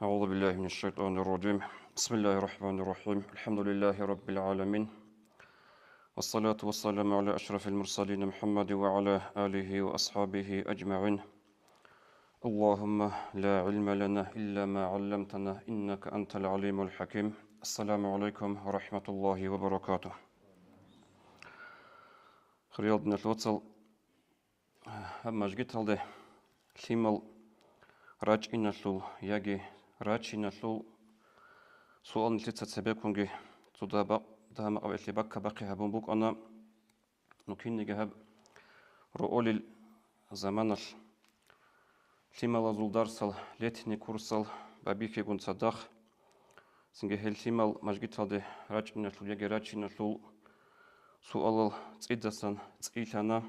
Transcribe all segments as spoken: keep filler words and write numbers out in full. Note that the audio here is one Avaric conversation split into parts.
أعوذ بالله من الشيطان الرجيم. بسم الله الرحمن الرحيم. الحمد لله رب العالمين. والصلاة والسلام على أشرف المرسلين محمد وعلى آله وأصحابه أجمعين. اللهم لا علم لنا إلا ما علمتنا إنك أنت العليم الحكيم. السلام عليكم ورحمة الله وبركاته. Хириял диналъул вацал, гьаб мажгиталде лъимал рачӀиналъул яги рачиналъул суал нилъеца цебеккунги цо дагьаб-, дагьа-макъаб гӀелъи бакка-бахъи гьабун букӀана. Ну, кинниги гьаб роолил заманалъ лъималазул дарсал, летний курсал бабихьигун цадахъ, цинги гьел лъимал мажгиталде рачӀиналъул яги рачиналъул суалал цӀидасан цӀилъана.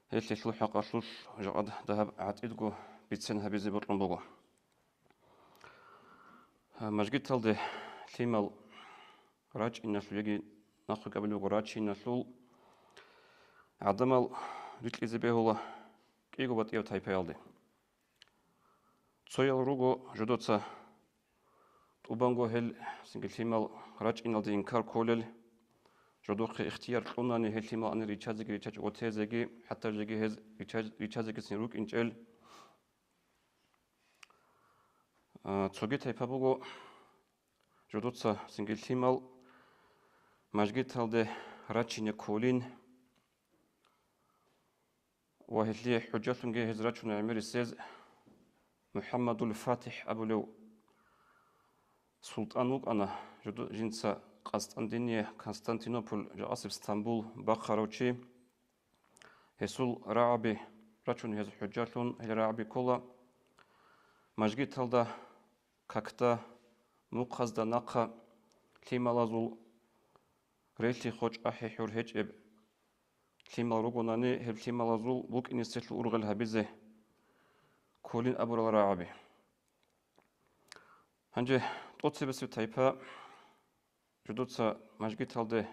Гьелъ гьелъул хӀакъалъулъ жакъа дагьаб гӀатӀидго бицен гьабизе бокьун буго. Мажгиталде лъимал рачӀиналъул яги нахъе абулеб буго рачиналъул гӀадамал рикьизе бегьула кӀиго батӀияб тайпаялде. Цоял руго жодоца тӀубанго гьел цинги лъимал рачӀиналде инкар кколел, жодохъе ихтияр кьунани гьел лъимал гьанир ричазеги ричачӀого тезеги, хӀатта жеги гьез ричаз-, ричазегицин рукӀинчӀел. А, цоги тайпа буго, жодоца цинги лъимал мажгиталде рачине кколин ва гьелъие хӀужалъунги гьез рачуна гӀемерисез. МухӀаммадул ФатихӀ абулев султӀан вукӀана, жодо-, жинца Къастандиния, Константинополь, жакъасеб Стамбул, бахъарав чи. Гьесул рагӀаби рачун гьез хӀужалъун, гьел рагӀаби ккола мажгиталда, какда, мухъазда нахъа лъималазул релълъи-хочӀ ахӀи-хӀур гьечӀеб лъимал ругонани, гьеб лъималазул букӀинеселъул ургъел гьабизе кколин абурал рагӀаби. Гьанже тӀоцебесеб тайпа жодоца мажгиталде,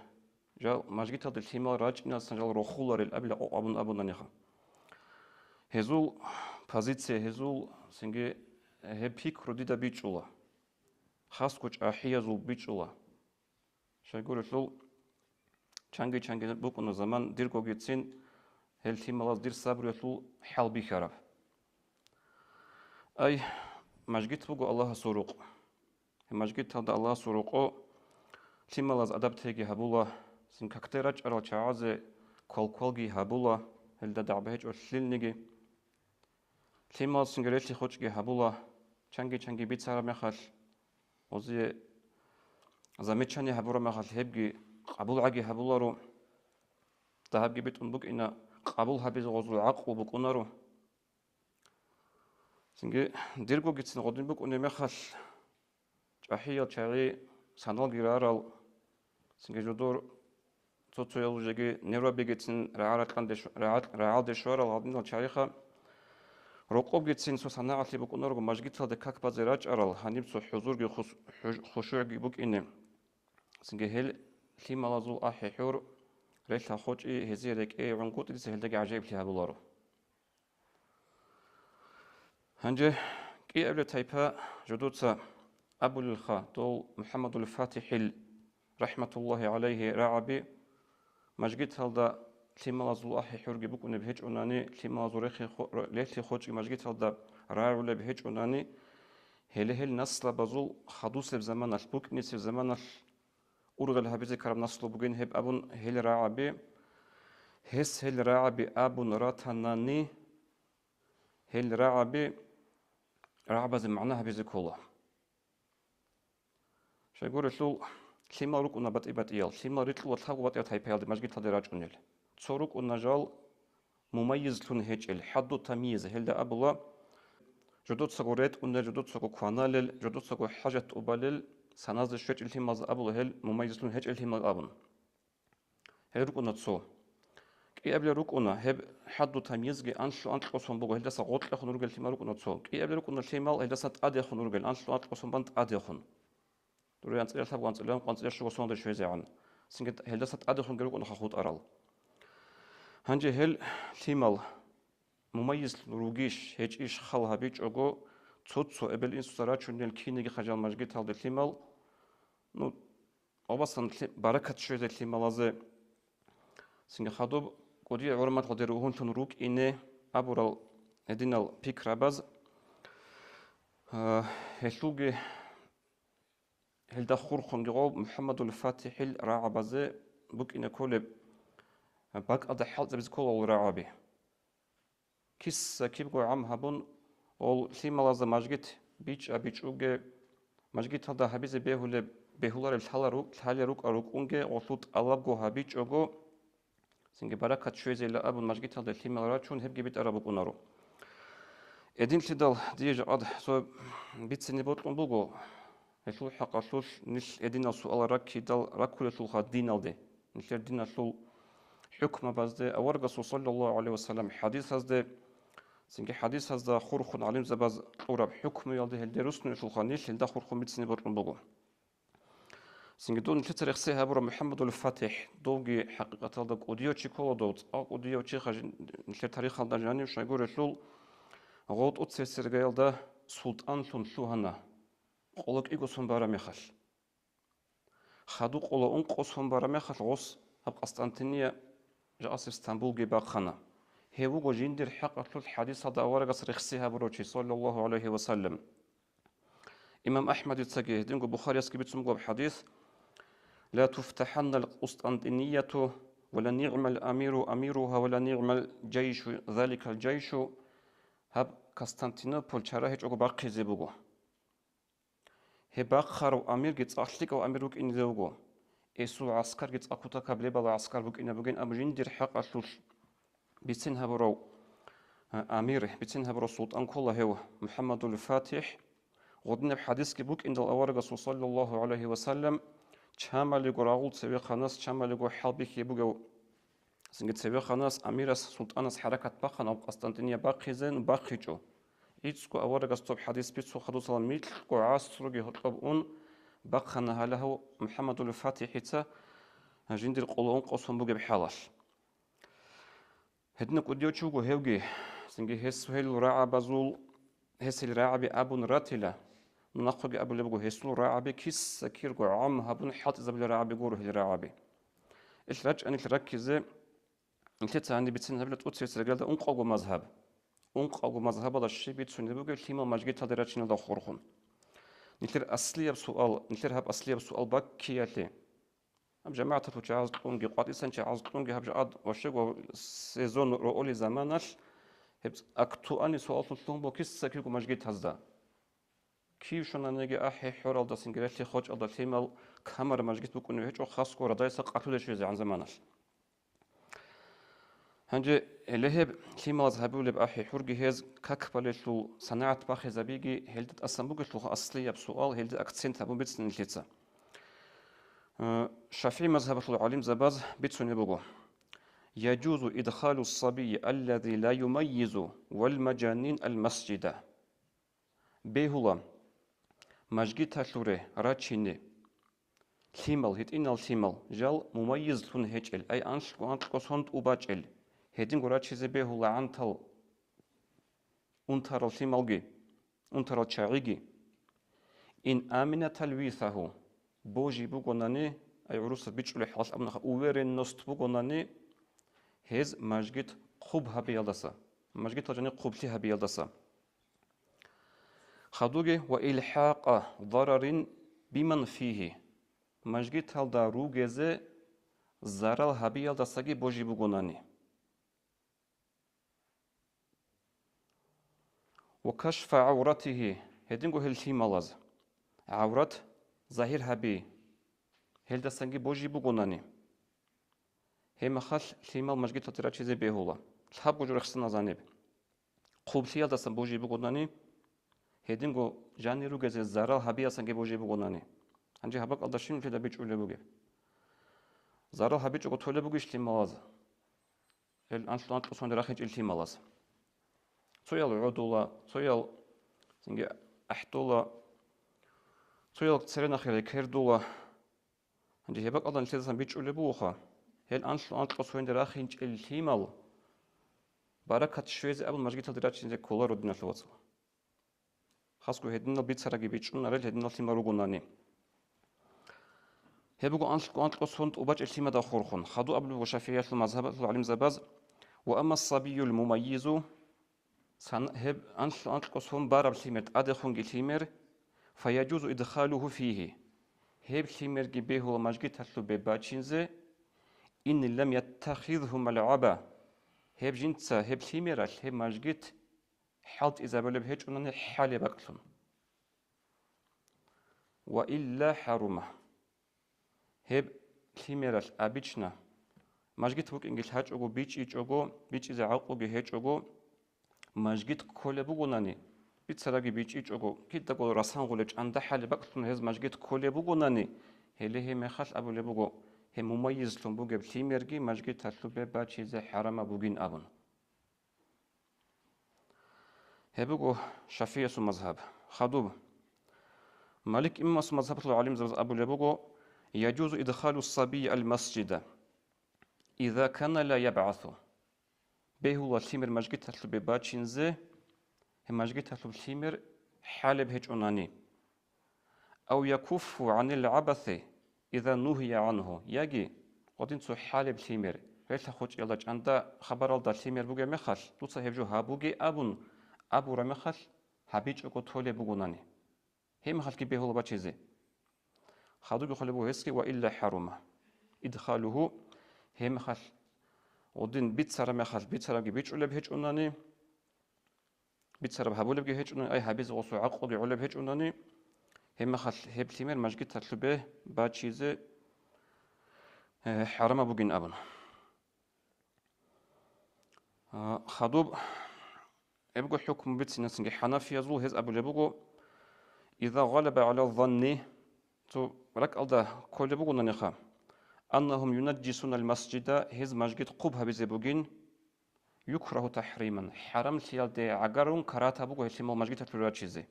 жал, мажгиталде лъимал рачӀиналдасан жал рохуларел абила къокъ абун абунаниха. Гьезул позиция, гьезул цинги гьеб пикру дида бичӀчӀула, хасго чӀахӀиязул бичӀчӀула. Щайгурелъул, чанги-чанги букӀуна заман, диргогицин гьел лъималаз дир сабруялъул хӀал бихьараб. Ай, мажгит буго Аллагьасул рукъ. Гьеб мажгиталда Аллагьасул рокъо лъималаз адаб-тайги гьабула, цин какде рачӀарал чагӀазе квал-квалги гьабула, гьелда дагӀба гьечӀо лъилниги. Лъималаз цинги релълъи-хочӀги гьабула, чанги-чанги бицараб мехалъ, гъозие замечание гьабураб мехалъ, гьебги къабул гӀаги гьабуларо. Дагьабги битӀун букӀина, къабул гьабизе гъозул гӀакълу букӀунаро. Цинги диргогицин гъодин букӀунеб мехалъ, чӀахӀиял чагӀи, саналги рарал, цинги жодор цо-цоял жеги нервабигицин рагӀа-ракьанде щ-, рагӀа-, рагӀалде щварал гьадинал чагӀиха, рокъобгицин цо санагӀалъи букӀунаруго мажгиталде как базе рачӀарал, гьаниб цо хӀузурги хус-, хӀуж-, хушугӀги букӀине. Цинги гьел лъималазул ахӀи-хӀур, релълъа-хочӀи, гьезие рекӀее гӀунгутӀица гьелдаги гӀажаиблъи гьабуларо. Гьанже кӀиабилеб тайпа жодоца абулелха, дол МухӀаммадул ФатихӀил, рахӀматуллагьи гӀалайгьи, рагӀаби, мажгиталда лъималазул ахӀи-хӀурги букӀунеб гьечӀонани, лъималазул рехи хо-, релълъи-хочӀги мажгиталда рагӀулеб гьечӀонани, гьеле гьел наслабазул хадусеб заманалъ, букӀинисеб заманалъ ургъел гьабизе ккараб наслу бугин гьеб абун гьел рагӀаби, гьес гьел рагӀаби абун ратанани, гьел рагӀаби рагӀабазе магӀна гьабизе ккола. Щайгурелъул, лъимал рукӀуна батӀи-батӀиял, лъимал рикьула лъабго батӀиял тайпаялде мажгиталде рачӀунел. Цо рукӀуна жал мумайизлъун гьечӀел, хӀадду тамйиз, гьелда абула, жодоцаго ретӀунел, жодоцаго кваналел, жодоцаго хӀажат тӀубалел, саназде щвечӀел лъималаз абула гьел мумайизлъун гьечӀел лъимал абун. Гьел рукӀуна цо. КӀиабилел рукӀуна, гьеб хӀадду тамйизги анлъу-анкьго сон буго, гьелдаса гъоркьехун ругел лъимал рукӀуна цо. КӀиабилел рукӀуна лъимал, гьелдаса тӀадехун ругел, анлъу-анкьго сон бан тӀадехун. Дуре анцӀила лъабго, анцӀила ункъо, анцӀила щуго соналде щвезегӀан. Цинги гьелдаса тӀадехунги рукӀуна хутӀарал. Гьанже гьел лъимал мумайизлъун ругищ, гьечӀищ хал гьабичӀого, Цо-цо эбел-инсуца рачунел кинеги хъажал мажгиталде лъимал, ну, обасан лъи-, баракат щвезе лъималазе. Цинги хадуб кӀудияв гӀурмалъуде ругьунлъун рукӀине абурал гьединал пикрабаз, а, гьелъулги гьелда хурхунги гъов МухӀаммадул ФатихӀил рагӀабазе букӀине кколеб, бакӀалда хӀалтӀизабизе ккола гъол рагӀаби. Киса-кибго гӀам гьабун, гъол лъималазда мажгит бичӀа-бичӀуге, мажгиталда гьабизе бегьулеб, бегьулареб лъала ру-, лъалел рукӀа-рукӀунге гъолъул тӀалабго гьабичӀого, цинги баракат щвезейилан абун мажгиталда лъимал рачун, гьебги битӀараб букӀунаро. Гьединлъидал дие жакъад цо бицине бокьун буго, гьелъул хӀакъалъулъ нилъ гьединал суал раккидал раккулелъулха диналде, нилъер диналъул хӀукмабазде, аварагасул саллаллагьу гӀалайгьи вассалам хӀадисазде, цинги хӀадисазда хурхун гӀалимзабаз кьураб хӀукмуялде гьелде руссунулъулха нилъ гьелда хурхун бицине бокьун буго. Цинги дун нилъеца рехсей гьабураб МухӀаммадул ФатихӀ, довги хӀакъикъаталда кӀудияв чи ккола дов, цӀакъ кӀудияв чи хъаж-, нилъер тарихалда жанив щайгурелъул, гъов тӀоцебесеб иргаялда султӀанлъун лъугьана, къоло кӀиго сон бараб мехалъ. Хадуб къоло ункъо сон бараб мехалъ гъос гьаб Къустантиния, жакъасеб Стамбулги бахъана. Гьев вуго жиндир хӀакъалъулъ хӀадисалда аварагас рехсей гьабурав чи, саллаллагьу гӀалайгьи вассалам. Имам АхӀмадицаги гьединго Бухариясги бицун бугеб хӀадис: «Ла туфтаханна ал-Къустантинияту, ва ла нигӀмал амиру амиругьа, ва ла нигӀмал жайшу заликал жайшу». Гьаб Константинополь чара гьечӀого бахъизе буго. Гьеб бахъарав амирги цӀакъ лъикӀав амир вукӀине вуго. Гьесул гӀаскарги цӀакъ кутакаб лебала гӀаскар букӀине бугин абун жиндир хӀакъалъулъ бицен гьабурав, а, амир, бицен гьабурав султӀан ккола гьев, МухӀаммадул ФатихӀ. Гъодинаб хӀадисги букӀиндал аварагасул саллаллагьу гӀалайгьи вассалам чамалиго рагъул цевехъанас, чамалиго хӀалбихьи бугев, цинги цевехъанас амирас, султӀанас хӀаракат бахъана гьаб Къустантиния бахъизе, бахъичӀо. ГӀицӀго аварагас цо хӀадис бицун хадусала микьго гӀасруги гьоркьоб ун бахъана гьалагьав МухӀаммадул ФатихӀица жиндир къоло ункъо сон бугеб хӀалалъ. Гьединаб кӀудияв чи вуго гьевги, цинги гьес гьел рагӀабазул, гьес гьел рагӀаби абун ратила, мун нахъеги абулеб буго, гьесул рагӀаби киса-кирго гӀам гьабун хӀалтӀизабулел рагӀаби гуро гьел рагӀаби. Ил рачӀанил раккизе, нилъеца гьаниб бицен гьабила тӀоцебесеб иргаялда ункъавго мазгьаб. Ункъавго мазгьабалда щиб бицунеб бугеб лъимал мажгиталде рачиналда хурхун. Нилъер аслияб суал, нилъер гьаб аслияб суал баккиялъе. Гьаб жамагӀаталъул чагӀаз кьунги, къватӀисан чагӀаз кьунги, гьаб жагӀад ва щего сезон роъолей заманалъ гьеб актуальный суаллъун лъугьун буго киса-кирго мажгитазда. Кив щонаниги ахӀи-хӀуралдасанги релълъи-хочалда лъимал камар мажгит букӀунеб гьечӀо, хасго радайса къалъулел щвезегӀан заманалъ. Гьанже гьеле гьеб лъималаз гьабулеб ахӀи-хӀурги гьез как балелъул санагӀат бахизабиги гьелда тӀасан бугелъулха аслияб суал, гьелда акцент гьабун бицин нилъеца. Э, ШафигӀи мазгьабалъул гӀалимзабаз бицунеб буго: «Яжузу идхалу сабийи аллази ла юмаййизу вал мажанин ал-масжида». Бегьула мажгиталъуре рачине лъимал, гьитӀинал лъимал, жал мумаййизлъун гьечӀел, ай анлъго-анкьго сон тӀубачӀел, гьединго рачизе бегьула гӀантал унтарал лъималги, унтарал чагӀиги. Ин амина талвисагьу, божи бугонани, ай гӀурусаз бичӀчӀулеб хӀалалъ абунаха, уверенность бугонани, гьез мажгит хъуб гьабиялдаса, мажгитал жани хъублъи гьабиялдаса. Хадуги ва илхӀакъа дарарин биман фигьи, мажгиталда ругезе зарал гьабиялдасаги божи бугонани. Ва кашфа гӀавратигьи, гьединго гьел лъималаз гӀаврат загьир гьаби, гьелдасанги божи бугонани. Гьеб мехалъ лъимал мажгиталде рачизе бегьула, лъабго жо рехсана жаниб. Хъублъиялдасан божи бугонани, гьединго жанир ругезе зарал гьабиялдасанги божи бугонани. Гьанже гьаб бакӀалда щиб нилъеда бичӀчӀулеб бугеб? Зарал гьабичӀого толеб бугищ лъималаз? Гьел анлъго-анкьго соналде рахинчӀел лъималаз. Цоял гӀодула, цоял цинги ахӀдула, цоял церенахъе рекердула. Гьанже гьеб бакӀалда нилъедасан бичӀчӀулеб бугоха, гьел анлъго-анкьго соналде рахинчӀел лъимал баракат щвезе абун мажгиталде рачине кколаро, диналъул вацал. Хасго гьединал бицарабги бичӀчӀунарел гьединал лъимал ругонани. Гьеб буго анлъго анкьго сон тӀубачӀел лъимада хурхун. Хадуб абулеб буго ШафигӀиялъул мазгьабалъул гӀалимзабаз: «Ва амма сабиюл мумаййизу», сан-, гьеб анлъго анкьго сон бараб лъимер, тӀадехунги лъимер, «фаяжузу идхалуху фигьи», гьеб лъимерги бегьула мажгиталъубе бачинзе, «ин лам яттахизгьу малгӀаба», гьеб жинца гьеб лъимералъ гьеб мажгит хӀалтӀизабулеб гьечӀунани хӀалеб бакӀлъун. «Ва илла хӀарума». Гьеб лъимералъ обычно мажгит букӀинги лъачӀого, бичӀчӀичӀого, бичӀчӀизе гӀакълуги гьечӀого, мажгит кколеб бугонани, бицарабги бичӀчӀичӀого, кидаго расангъулеб чӀанда хӀалеб бакӀлъун гьез мажгит кколеб бугонани, гьеле гьеб мехалъ абулеб буго, гьеб мумаййизлъун бугеб лъимерги мажгиталъубе бачизе хӀарамаб бугин абун. Гьеб буго ШафигӀиясул мазгьаб. Хадуб. Малик имамасул мазгьабалъул гӀалимзабаз абулеб буго: «Яжузу идхалу сабийи ал-масжида, иза кана ла ябгӀасу». Бегьула лъимер мажгиталъубе бачинзе, гьеб мажгиталъуб лъимер хӀалеб гьечӀунани. «Ав якуффу гӀанил гӀабаси иза нугьия гӀангьу», яги гъодин цо хӀалеб лъимер, релъа-хочӀиялда чӀанда хабаралда лъимер бугеб мехалъ, дуца гьеб жо гьабуге абун абураб мехалъ, гьабичӀого толеб бугонани. Гьеб мехалъги бегьула бачизе. Хадубги холеб буго гьесги: «Ва илла хӀарума идхалуху», гьеб мехалъ гъодин бицараб мехалъ бицарабги бичӀчӀулеб гьечӀунани, бицараб гьабулебги гьечӀунани, ай гьабизе гъосул гӀакълуги гӀолеб гьечӀунани, гьеб мехалъ гьеб лъимер мажгиталъубе бачизе, э, хӀарамаб бугин абун. А, хадуб, гьебго хӀукму бицинасинги хӀанафиязул гьез абулеб буго: «Иза гъалаба гӀала занни», цо ракӀалда кколеб бугонаниха, «аннагьум юнажжисуна ал-масжида», гьез мажгит хъуб гьабизе бугин, «юкрагьу тахӀриман», хӀарамлъиялде гӀагарун карагьатаб буго гьелъимал мажгиталъуре рачизе.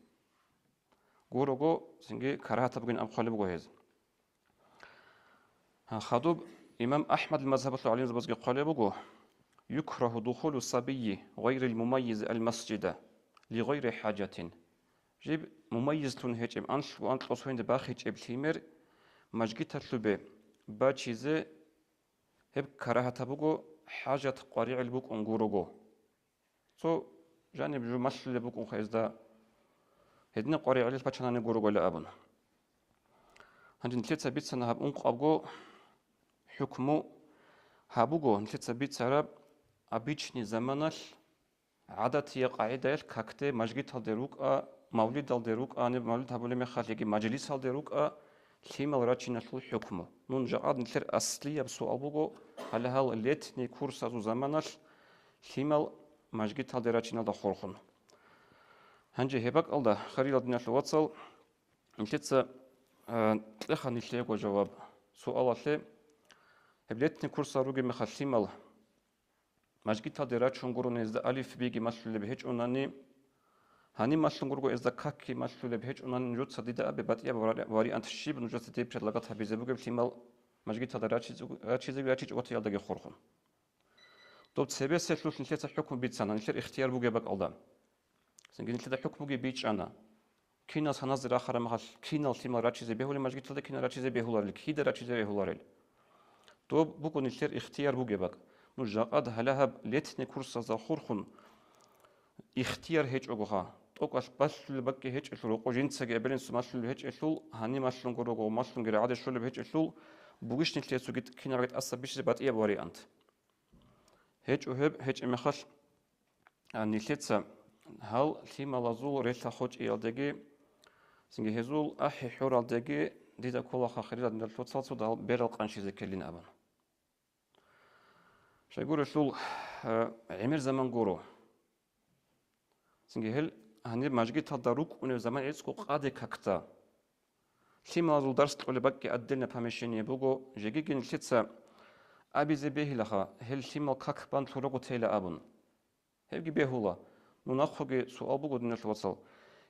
Гурого, цинги карагьатаб бугин абун хъвалеб буго гьез. Гьа, хадуб имам АхӀмадил мазгьабалъул гӀалимзабазги хъвалеб буго: «Юкрагьу духулу сабийи гъайрил мумаййизи ал-масжида ли гъайри хӀажатин». Жиб мумаййизлъун гьечӀеб, анлъго анкьго соинде бахичӀеб лъимер мажгиталъубе бачизе гьеб карагьатаб буго, хӀажат къваригӀел букӀун гурого. Цо жаниб жо малъулеб букӀунха гьезда, гьединаб къваригӀелалъ бачанани гурогойила абун. Гьанже нилъеца бицана гьаб ункъабго хӀукму, гьаб буго нилъеца бицараб обычный заманалъ гӀадатиял къагӀидаялъ какде мажгиталде рукӀа, мавлидалде рукӀа, гьаниб мавлид гьабулеб мехалъ яги мажлисалде рукӀа лъимал рачиналъул хӀукму. Нун жакъа нилъер аслияб суал буго, гьале гьал летний курсазул заманалъ лъимал мажгиталде рачиналда хурхун. Гьанже гьеб бакӀалда, хириял диналъул вацал, нилъеца, а, кьеха нилъего жаваб суалалъе, гьеб летний курсал ругеб мехалъ лъимал мажгиталде рачун гурони гьезда алиф-биги малъулеб гьечӀунани, гьаниб малъун гурого гьезда какги малъулеб гьечӀунани, нужеца дида абе батӀияб вари-, вариант щиб нужеца дие предлагать гьабизе бугеб лъимал мажгиталда рачиз-, рачизе рачичӀого теялдаги хурхун. Доб цебесеб лъугьа нилъеца хӀукму бицана, нилъер ихтияр бугеб бакӀалда. Цинги нилъеда хӀукмуги бичӀчӀана. Кинал саназе рахараб мехалъ, кинал лъимал рачизе бегьулеб мажгиталда, кинал рачизе бегьуларел, кида рачизе бегьуларел. Доб буго нилъер ихтияр бугеб бакӀ. Нуж жакъа гьале гьаб летний курсазда хурхун ихтияр гьечӀогоха, тӀокӀалъ балъулеб бакӀги гьечӀелъул, рокъо жинцаги эбел-инсуца малъулеб гьечӀелъул, гьаниб малъун гурого, малъунгири гӀадин щолеб гьечӀелъул, бугищ нилъецаги кинабги тӀаса бищизе батӀияб вариант? ГьечӀо гьеб, гьечӀеб мехалъ, а, нилъеца гьал лъималазул релъа-хочӀиялдеги, цинги гьезул ахӀи-хӀуралдеги дида кколаха, хириял диналъул вацал, цо дагьал берал къанщизе ккелин абун. Щайгурелъул, а, гӀемер заман гуро. Цинги гьел гьаниб мажгиталда рукӀунеб заман гӀицӀго къаде какда. Лъималазул дарс кьолеб бакӀги отдельное помещение буго, жегиги нилъеца абизе бегьилаха, гьел лъимал как бан лъурого тейла абун. Гьебги бегьула. Мун нахъеги суал буго, диналъул вацал,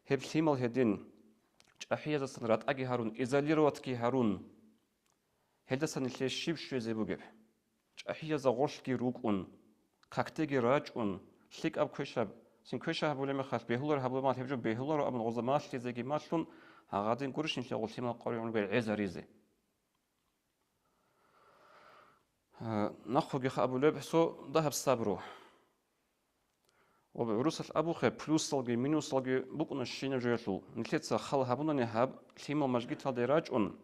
гьеб лъимал гьедин чӀахӀияздасан ратӀаги гьарун, изолироватьги гьарун, гьелдасан нилъее щиб щвезе бугеб? ЧӀахӀиязда гъорлъги рукӀун, какдеги рачӀун, лъикӀаб квешаб Цин квеша гьабулеб мехалъ, бегьулар гьабулеб мехалъ, гьеб жо бегьуларо абун гъоза малъизеги малъун, гьагъадин гурищ нилъер гъуллъимал къоригӀунга гӀезаризе. Э, нахъуги абулеб, цо дагьаб сабру. Ва гӀурусалъ абухъе, плюсалги минусалги букӀуна щинаб жоялъул. Нилъеца хал гьабунани гьаб лъимал мажгиталде рачӀун,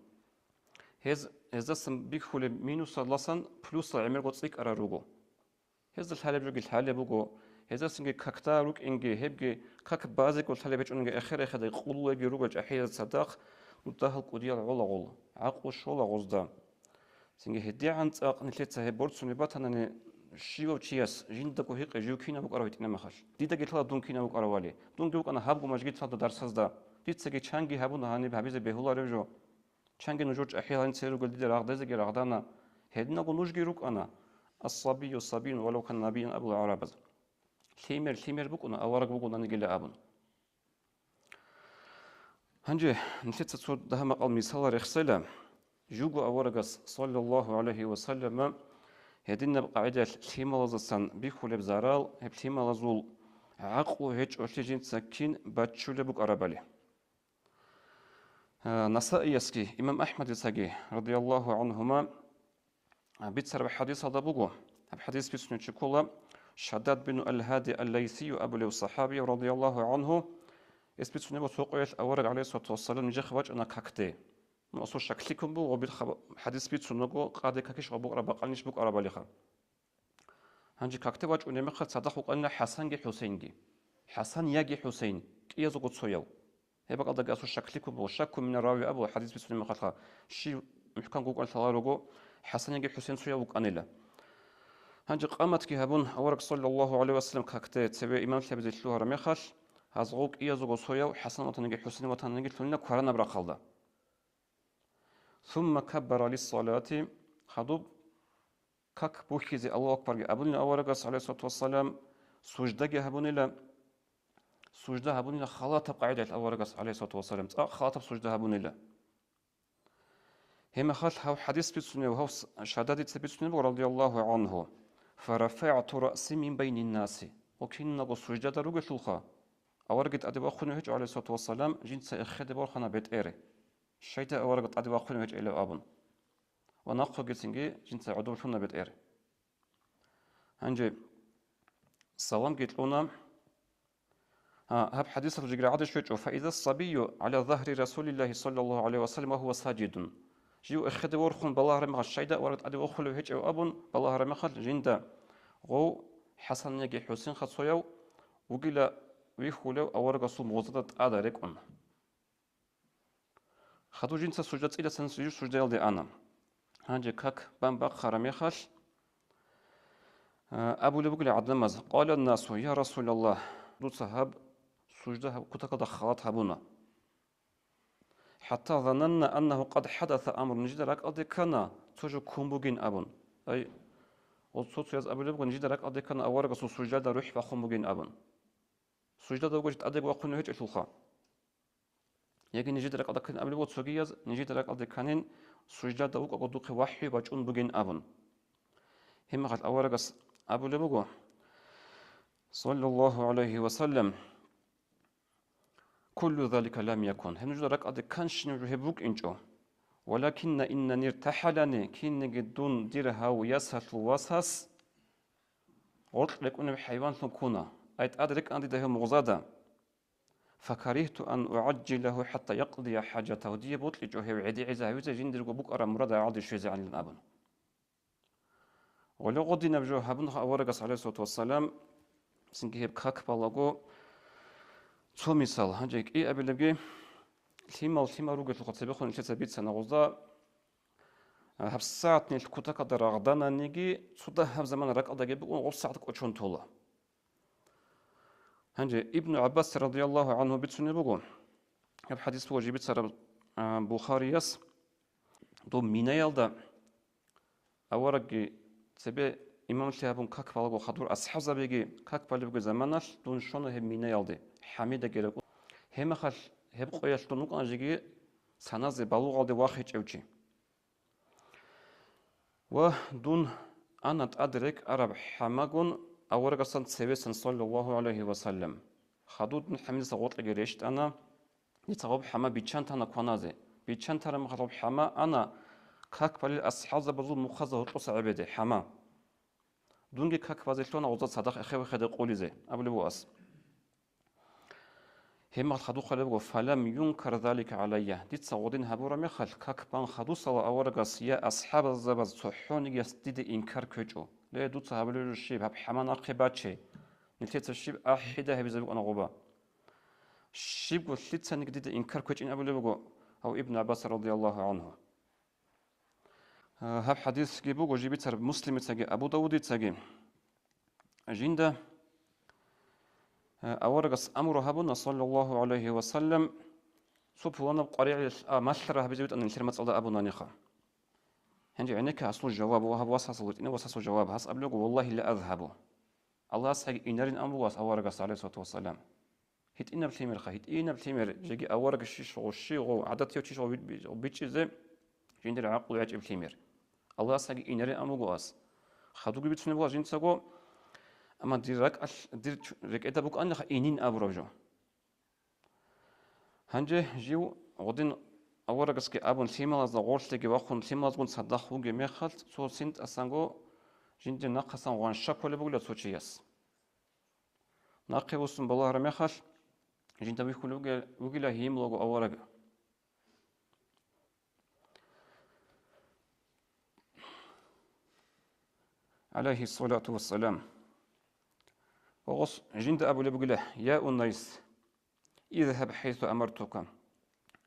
гьез, гьездасан бихьулеб минусалдасан плюсал гӀемерго цӀикӀкӀарал руго. Гьезда лъалеб жоги лъалеб буго, гьезда цинги какда рукӀинги, гьебги как базего лъалеб гьечӀонги, эхер-эхедай къулулебги руго чӀахӀиял цадахъ, дуда гьал кӀудиял гӀолагъул, гӀакълу щола гъозда. Цинги гьедигӀан цӀакъ нилъеца гьеб борцунеб батанани, щивав чияс жиндаго гьикъе жив кинав вукӀарав гьитӀинаб мехалъ. Дидаги лъала дун кинав вукӀаравали. Дунги вукӀана гьабго мажгиталда дарсазда. Дицаги чанги гьабуна гьаниб гьабизе бегьуларев жо. Чанги нужер чӀахӀиял гьаниб цере ругел дида рагъдезеги рагъдана. Гьединго нужги рукӀана. Ас-сабию сабиюн валав кана набиян абула гӀарабаз. Лъимер лъимер букӀуна, авараг вугонаниги абун. Гьанже нилъеца цо дагьа-макъал мисалал рехсела. Живго аварагас, саллаллагьу гӀалайгьи ва саллама, гьединаб къагӀидаялъ лъималаздасан бихьулеб зарал, гьеб лъималазул гӀакълу гьечӀолъи жинца кин баччулеб букӀарабали. А, Насаиясги имам АхӀмадицаги, радияллагьу гӀангьума, а, бицараб хӀадисалда буго. Гьаб хӀадис бицунев чи ккола Шаддад бин Ал-Гьади Ал-Лайсию абулев сахӀаби, радияллагьу гӀангьу, гьес бицунеб буго цо къоялъ авараг, гӀалайгьиссалату вассалам, нижехъе вачӀана какде. Ну, асул щаклъи ккун буго, гъоб ил хаб-, хӀадис бицунаго, къаде какищ гъоб букӀараб бакъанищ букӀарабалиха. Гьанже какде вачӀунеб мехалъ цадахъ вукӀанила ХӀасанги ХӀусейнги. ХӀасан яги ХӀусейн, кӀиязего цояв. Гьеб бакӀалдаги асул щаклъи ккун буго, шакку мина рави абула хӀадис бицунеб мехалъха, щив мухӀканго вукӀанин лъаларого, ХӀасан яги ХӀусейн цояв вукӀанила. Гьанже къаматги гьабун, авараг, саллаллагьу гӀалайгьи ва саллам, какде цеве имамлъи гьабизе лъугьараб мехалъ, гьазго кӀиязего цояв ХӀасан ватаниги ХӀусейн ватаниги лъунила кваранаб рахъалда. Сумма каббара лиссалати, хадуб как бухьизе Аллагьу акбарги абунила аварагас, гӀалайгьиссалату вассалам, суждаги гьабунила, сужда гьабунила халатаб къагӀидаялъ аварагас, гӀалайгьиссалату вассалам, цӀакъ халатаб сужда гьабунила. Гьеб мехалъ гьав хӀадис бицунев, гьав с-, Шаддадица бицунеб буго, радияллагьу гӀангьу: «ФарафагӀту раъси мин байнин наси». Ва киналго суждада ругелъулха, аварагги тӀаде вахъунев гьечӀо, гӀалайгьиссалату вассалам, жинца эхеде борхана бетӀер, щайда авараг тӀаде вахъунев гьечӀелав абун. Ва нахъвугицинги жинца гӀодов лъуна бетӀер. Гьанже саламги кьуна. А, гьаб хӀадисалъ жигра гӀадин щвечӀо: «Фаиза сабию гӀала загьри Расулиллагьи саллаллагьу гӀалайгьи ва саллам ва гьува сажидун». Жив эхеде ворхун балагьараб мехалъ, щайда авараг тӀаде вахъулев гьечӀев абун балагьараб мехалъ, жинда гъов ХӀасан яги ХӀусейнха цояв вугила вихьулев аварагасул мугъзада тӀада рекӀун. Хадур жинца сужда цӀидасан суждаялде ана. Гьанже как бан бахъараб мехалъ, а, абулеб бугила гӀадамаз: «Къала насу, я Расулаллагь, дуца гьаб сужда гьаб кутакалда халат гьабуна. ХӀатта зананна аннагьу къад хӀадаса амрун, нижеда ракӀалде ккана цо жо ккун бугин», — абун. Ай, гъол цо-цояз абулеб буго, нижеда ракӀалде ккана аварагасул суждада рухӀ бахъун бугин абун. Суждада вугев чи тӀаде вахъунев гьечӀелъулха. Яги нижеда ракӀалде кканин абулеб буго цогияз, нижеда ракӀалде кканин, суждада вукӀаго духъе вахӀю бачӀун бугин абун. Гьеб мехалъ аварагас абулеб буго, саллаллагьу гӀалайгьи ва саллам: «Куллу залика лам якун». Гьеб нужеда ракӀалде кканщинаб жо гьеб букӀинчӀо. «Валакинна иннани иртахӀалани», кинниги дун дир гьав ясалъул васас гъоркь рекӀунеб хӀайванлъун ккуна. Ай, тӀад рекӀана дида гьев мугъзада. «Факаригьту ан угӀажжилагьу хӀатта якъдия хӀажатагьу», дие бокьичӀо гьев гӀедегӀизе гьавизе жиндирго букӀараб мурад гӀадин щвезегӀанилан абун. Гъоле гъодинаб жо гьабун аварагас, гӀалайгьиссалату вассалам, цинги гьеб как балаго цо мисал. Гьанже кӀиабилебги, лъимал лъимал ругелъулха цебехун нилъеца бицана гъозда, гьабсагӀат нилъ кутакалда рагъдананиги, цо дагьаб замана ракӀалдаги букӀун гъоб сагӀат кӀочон тола. Гьанже Ибну ГӀаббас радияллагьу гӀангьу бицунеб буго, гьеб хӀадис буго жиб бицараб, а, Бухарияс, доб Минаялда аварагги цебе имамлъи гьабун как балаго хадур асхӀабзабиги как балебги заманалъ дун щвана гьеб Минаялде, ХӀамидаги ракӀун. Гьеб мехалъ гьеб къоялъ дун вукӀана жеги саназе балугъалде вахъичӀев чи. Ва дун ана тӀад рекӀараб хӀамагун, Аварагасан цевесан, саллаллагьу гӀалайгьи ва саллам, хадуб дун хӀамилса гъоркьеги рещтӀана, дица гъоб хӀама биччан тана кваназе. Биччан тараб мехалъ гъоб хӀама ана как балел асхӀабзабазул мухъазда гьоркьоса гӀебеде хӀама. Дунги как базе лъугьана гъозда цадахъ эхе-вехеде къулизе, абулеб буго ас. Гьебмехалъ хадуб хъвалеб буго: «Фалам юнкар залика гӀалайя». Дица гъодин гьабураб мехалъ, как бан хадусала аварагас я асхӀабзабаз цохӀонигияс дида инкар ккечӀо. Ле, дуца гьабулеб жо щиб, гьаб хӀама нахъе баче. Нилъеца щиб ахӀида гьабизе букӀана гъоба. Щибго лъицаниги дида инкар ккечӀин абулеб буго гьав Ибн ГӀаббас радияллагьу гӀангьу. Гьаб хӀадисги буго жибицараб Муслимицаги Абу Давудицаги. Жинда, э, аварагас амру гьабуна, саллаллагьу гӀалайгьи ва саллам, цо пуланаб къваригӀел, а, малъара гьабизе битӀана нилъер мацӀалда абунаниха. Гьанже гӀенекке гьасул жаваб ва гьаб васасул витӀина васасул жаваб. Гьас абулего: «Валлагьи ла азгьабу». Аллагьасдаги инарин ан буго ас аварагас, гӀалайгьиссалату вассалам. ГьитӀинаб лъимерха, гьитӀинаб лъимер, жеги авараг щищ гъо, щи гъо, гӀадатияв чищ гъо би-, би-, бичӀчӀизе, жиндир гӀакълу гӀечӀеб лъимер. Аллагьасдаги инарин ан буго ас. Хадуги бицунеб буго жинцаго, амма дир ракӀалъ, дир чу-, рекӀеда букӀанилаха инин абураб жо. Гьанже жив гъодин аварагасги абун, лъималазда гъорлъеги вахъун, лъималазгун цадахъ вугеб мехалъ, цо синтӀасанго жинде нахъасан гъван ща кколеб бугила цо чияс. Нахъе вуссун балагьараб мехалъ, жинда вихьулев вугила гьимлаго авараг, гӀалайгьиссалату вассалам. Ва гъос жинда абулеб бугила: «Я Унайс, изгьаб хӀайсу амартука».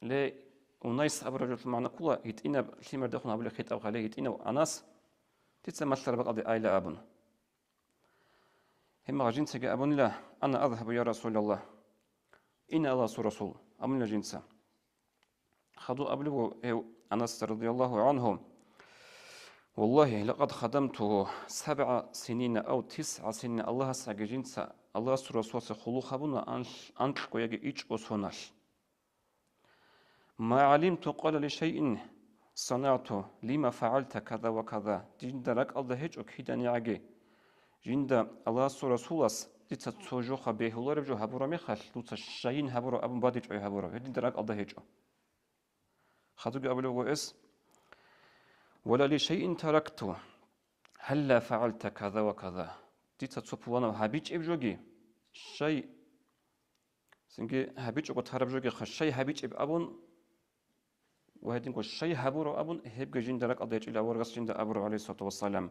Ле, Унайс абураб жоялъул магӀна ккола гьитӀинаб лъимердехун гьабулеб хитӀаб, гьале гьитӀинав Анас, дица малъараб бакӀалде айла абун. Гьебмехалъ жинцаги абунила: «Ана азгьабу, я Расулаллагь». Ина, Аллагьасул Расул, абунила жинца. Хадуб абулеб буго гьев Анас радияллагьу гӀангьу: «Валлагьи, лакъад хадамтугьу сабгӀа синина ав тисгӀа синина», Аллагьасдаги жинца Аллагьасул Расуласе хъулухъ гьабуна анлъ-, анкьго яги ичӀго соналъ. «Ма гӀалимту къала ли шайин санагӀту, лима фагӀалта каза ва каза». Жинда ракӀалда гьечӀо киданигӀаги, жинда Аллагьасул Расулас дица цо жоха бегьулареб жо гьабураб мехалъ, дуца щайин гьабураб абун бадибчӀвай гьабураб, гьеб жинда ракӀалда гьечӀо. Хадубги абулеб буго эс: «Ва ла ли шайин таракту, гьалла фагӀалта каза ва каза». Дица цо пуланаб гьабичӀеб жоги, щай Цинги гьабичӀого тараб жоги, щай гьабичӀеб абун ва гьединго щай гьабураб абун, гьебги жинда ракӀалда гьечӀила аварагас жинда абураб, гӀалайгьиссалату вассалам.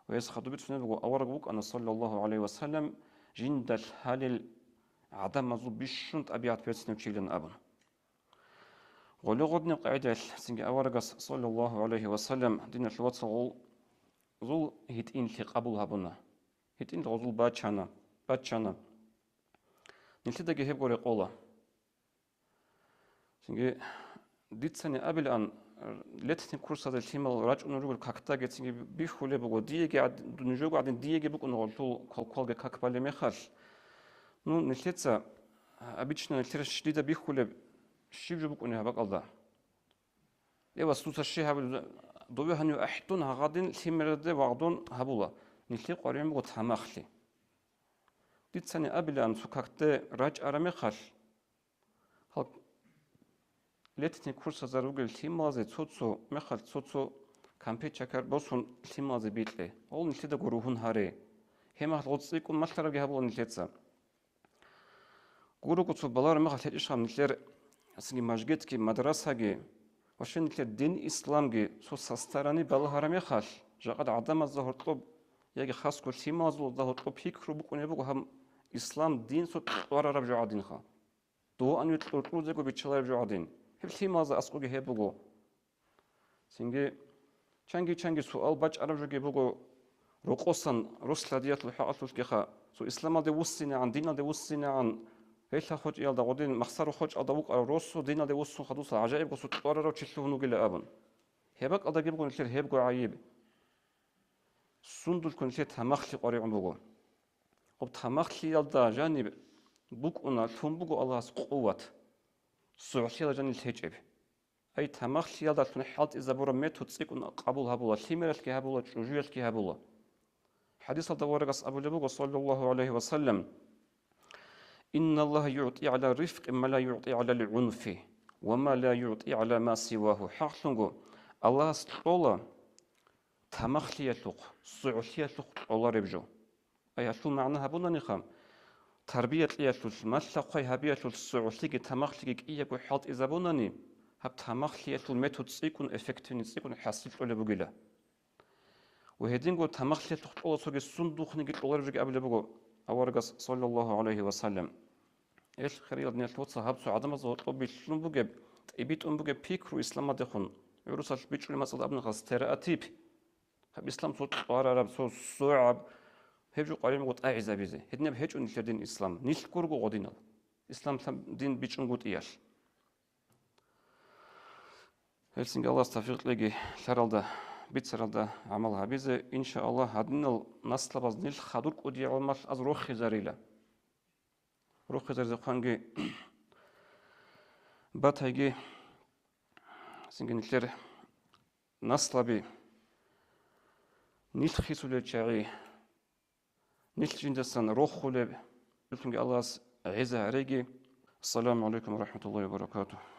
Ва гьес хадуб бицунеб буго, авараг вукӀана, саллаллагьу гӀалайгьи ва саллам, жинда лъалел гӀадамазул бищун тӀабигӀат берцинав чилан абун. Гъоле гъодинаб къагӀидаялъ цинги аварагас, саллаллагьу гӀалайгьи ва саллам, диналъул вацал, гъозул гьитӀинлъи къабул гьабуна. ГьитӀинлъи гъозул бачана, бачана. Нилъедаги гьебго рекъола. Цинги дицани абилан, летний курсазе лъимал рачӀун ругел какдаги цинги бихьулеб буго, диеги гӀад-, нужего гӀадин диеги букӀун гъолъул квалквалги как балеб мехалъ. Ну, нилъеца, обычно, нилъер дида бихьулеб щиб жо букӀунеб гьаб бакӀалда? Эвас, дуца щай гьабулеб, дове гьанив ахӀдун гьагъадин лъимераде вагъдун гьабула, нилъее къваригӀун буго тамахлъи. Дицани абилаан, цо какде рачӀараб мехалъ, гьал летний курсазар ругел лъималазе цо-цо мехалъ цо-цо кампет-чакар босун лъималазе бикье, гъол нилъедаго ругьун гьаре. Гьеб мехалъ гъоз цӀикӀкӀун малъарабги гьабула нилъеца. Гурого цо балараб мехалъ гьечӀищ гьаб нилъер цинги мажгитги, мадрасаги, ва щай нилъер дин исламги цо сасдарани балагьараб мехалъ, жакъа гӀадамазда гьоркьоб яги хасго лъималазулазда гьоркьоб пикру букӀунеб буго гьаб ислам дин цо кьварараб жо гӀадинха. Дуван ва кьуркьурзего биччалареб жо гӀадин. Гьеб лъималазда аскӀоги гьеб буго. Цинги чанги-чанги суал бачӀараб жоги буго, рокъосан рос-лъадиялъул хӀакъалъулъгиха, цо исламалде вуссинегӀан, диналде вуссинегӀан, гьелъа хочӀиялда гъодин махсарухъ хочӀалда вукӀарав росу диналде вуссун хадуса гӀажаибго цо кьварарав чи лъугьун вугила абун. Гьеб бакӀалдаги буго нилъер гьебго гӀайиб. Сундулъго нилъер тамахлъи къваригӀун буго. Гъоб тамахлъиялда жаниб букӀуна, лъун буго Аллагьас къуват, согӀлъиялда жаниб лъечӀеб. Ай, тамахлъиялдалъун хӀалтӀизабураб метод цӀикӀкӀун къабул гьабула, лъимералъги гьабула, чӀужуялъги гьабула. ХӀадисалда аварагас абулеб буго, саллаллагьу гӀалайгьи ва саллам: «Инналлагьа югӀти гӀала рифкъи ма ла югӀти гӀала лгӀунфи, ва ма ла югӀти гӀала ма сивагьу». ХӀакълъунго, Аллагьас кьола тамахлъиялъухъ, сугӀлъиялъухъ кьолареб жо. Ай, гьалъул магӀна гьабунаниха, тарбия кьеялъулъ, малъа-хъвай гьабиялъулъ сугӀлъиги тамахлъиги кӀиябго хӀалтӀизабунани, гьаб тамахлъиялъул метод цӀикӀкӀун, эффективный цӀикӀкӀун хӀасил кьолеб бугила. Ва гьединго тамахлъиялъухъ кьола цоги сундухъниги кьолареб жоги абулеб буго аварагас, саллаллагьу гӀалайгьи ва саллам. Эл, хириял диналъул вацал, гьаб цо гӀадамазда гьоркьоб билълъун бугеб, тӀибитӀун бугеб пикру исламалдехун, гӀурусалъ бичӀчӀулеб мацӀалда абунаха, стереотип. Гьаб ислам цо кьварараб, цо согӀаб, гьеб жо къваригӀун буго тӀагӀизабизе. Гьединаб гьечӀо нилъер дин ислам. Нилъ гурого гъодинал. Ислам лъаб-, дин бичӀчӀунгутӀиялъ. Гьелсинги Аллагьас тавфикъ кьеги лъаралда, бицаралда гӀамал гьабизе, иншааллагь, гьадинал наслабаз нилъ хадур кӀудиял гӀамал аз рохизарила. Рохизаризехъанги батайги, цинги нилъер наслаби, нилъ хисулел чагӀи, нилъ жиндасан рохулеб, нилъунги Аллагьас гӀеза гьареги. Ассаламу гӀалайкум ва рахӀматуллагьи ва баракатугь.